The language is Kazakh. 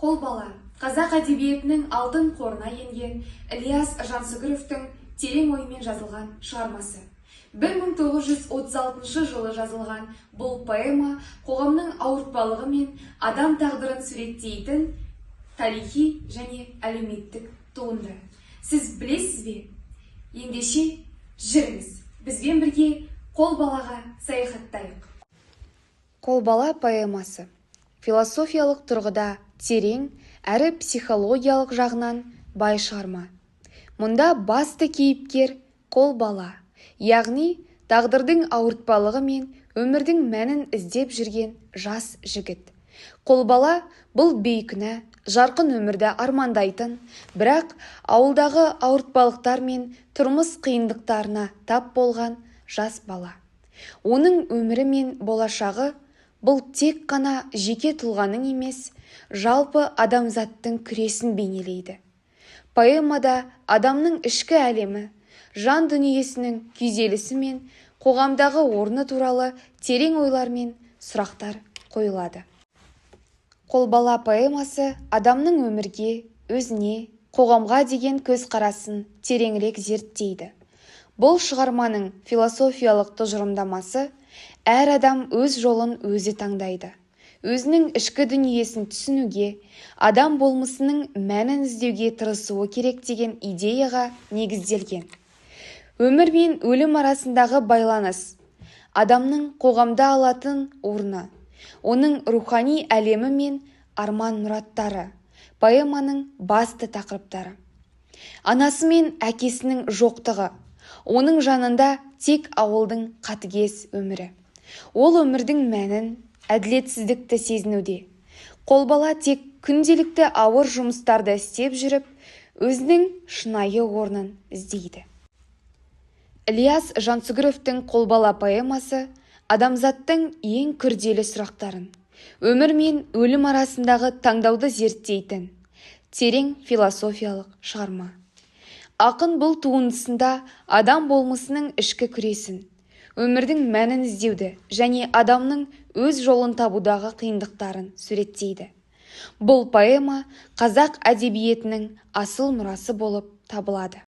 Қолбала қазақ әдебиетінің алтын қорына енген Ілияс Жансүгіровтің терең оймен жазылған шығармасы. 1936 жылы жазылған бұл поэма қоғамның ауыртпалығы мен адам тағдырын суреттейтін тарихи және әлеуметтік туынды. Сіз білесіз бе? Ендеше жүріңіз, бізбен бірге Қолбалаға саяхаттайық. Қолбала поэмасы философиялық тұрғыда терең әрі психологиялық жағынан бай шығарма. Мұнда басты кейіпкер Қолбала, яғни тағдырдың ауыртпалығы мен өмірдің мәнін іздеп жүрген жас жігіт. Қолбала бұл бейкүнә, жарқын өмірді армандайтын, бірақ ауылдағы ауыртпалықтар мен тұрмыс қиындықтарына тап болған жас бала. Оның өмірі мен болашағы бұл тек қана жеке тұлғаның емес, жалпы адамзаттың күресін бейнелейді. Поэмада адамның ішкі әлемі, жан дүниесінің күйзелісі мен қоғамдағы орны туралы терең ойлар мен сұрақтар қойылады. Қолбала поэмасы адамның өмірге, өзіне, қоғамға деген көзқарасын тереңірек зерттейді. Бұл шығарманың философиялық тұжырымдамасы әр адам өз жолын өзі таңдайды. Өзінің ішкі дүниесін түсінуге, адам болмысының мәнін іздеуге тырысуы керек деген идеяға негізделген. Өмір мен өлім арасындағы байланыс, адамның қоғамда алатын орны, оның рухани әлемі мен арман-мұраттары поэманың басты тақырыптары. Анасы мен әкесінің жоқтығы, оның жанында тек ауылдың қатыгез өмірі. Ол өмірдің мәнін, әділетсіздікті сезінуде. Қолбала тек күнделікті ауыр жұмыстарды істеп жүріп, өзінің шынайы орнын іздейді. Ілияс Жансүгіровтің Қолбала поэмасы адамзаттың ең күрделі сұрақтарын, өмір мен өлім арасындағы таңдауды зерттейтін терең философиялық шығарма. Ақын бұл туындысында адам болмысының ішкі күресін, өмірдің мәнін іздеуді және адамның өз жолын табудағы қиындықтарын суреттейді. Бұл поэма қазақ әдебиетінің асыл мұрасы болып табылады.